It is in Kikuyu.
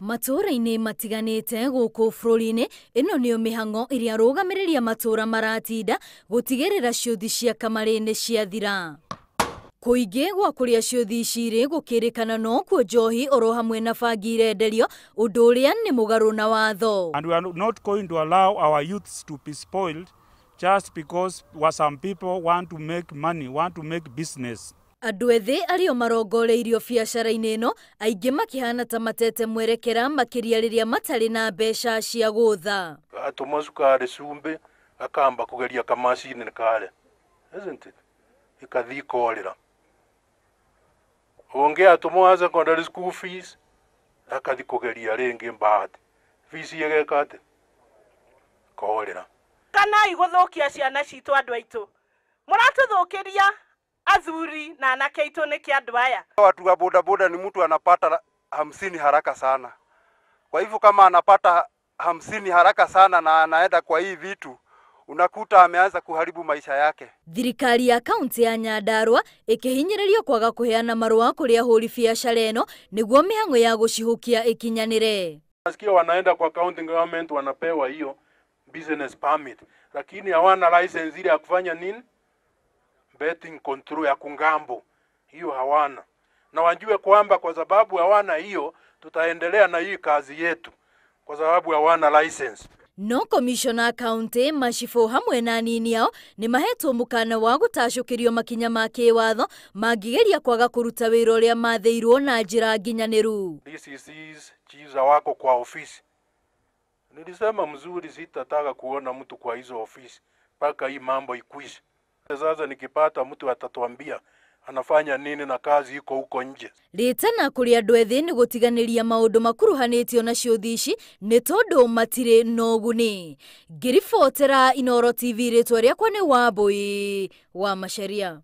Matũũra-inĩ matiganĩte gũkũ bũrũri-inĩ, ĩno nĩyo mĩhang'o ĩrĩa arũgamĩrĩri a matũũra maratinda gũtigĩrĩra ciũthi cia kamarĩ nĩ ciathira. Kũingĩ gwa kũrĩa ciũthi ici irĩ gũkĩrĩkana nokuo njohi oro hamwe na bangi irenderio, ũndũ ũrĩa nĩ mũgarũ na watho. And we are not going to allow our youths to be spoiled just because some people want to make money, want to make business. Andũ ethĩ arĩo marongoreirio biacara-inĩ ĩno, aingĩ makĩhana ta matete mwerekera makĩria rĩrĩa matarĩ na mbeca cia gũtha. Atũma cukari cumbĩ akamba kũgeria kamacini kare, isn't it? Ikathi ikorĩra. Ũngĩ atũmwo secondary school fees akathi kũgeria rĩngĩ bahati fees ĩgeka atĩ korĩra. Kana igũthũkia ciana citũ andũ aitũ mũratũthũkĩria athuri na anake aitũ nĩkĩ andũ aya. Watu wa bodaboda ni mtu anapata 50 haraka sana. Kwa hivyo kama anapata 50 haraka sana na anaenda kwa hii vitu, unakuta ameanza kuharibu maisha yake. Thirikari ya kaunti ya Nyandarua ĩkĩhinyĩrĩrio kwaga kũheana marũa kũrĩ ahũri biacara ĩno nĩguo mĩhang'o ya gũcihukia ĩkinyanĩre. Nasikia wanaenda kwa county government wanapewa hiyo business permit, lakini hawana license ile ya kufanya nini? Betting control ya kungambo hiyo hawana, na wajue kwamba kwa sababu hawana hiyo tutaendelea na hii kazi yetu kwa sababu hawana license. No commissioner county macibũ hamwe na anini ao nĩ mahetwo mũkana wa gũtacũkĩrio makinya ma kĩwatho mangĩgeria kwaga kũruta wĩra ũrĩa mathĩirwo na njĩra nginyanĩru. DCCs chiefs wako kwa ofisi. Nilisema mzuri, sitataka kuona mtu kwa hizo ofisi mpaka hii mambo ikwishe. Sasa nikipata mtu atatuambia anafanya nini na kazi iko huko nje. Rĩtana kũrĩ andũ ethĩ nĩ gũtiganĩria maũndũ makuruhanĩtio na ciũthi ici nĩ tondũ matirĩ na ũguni. Ngĩribotera Inooro TV, rĩtwa rĩakwa nĩ Wambui wa Macharia.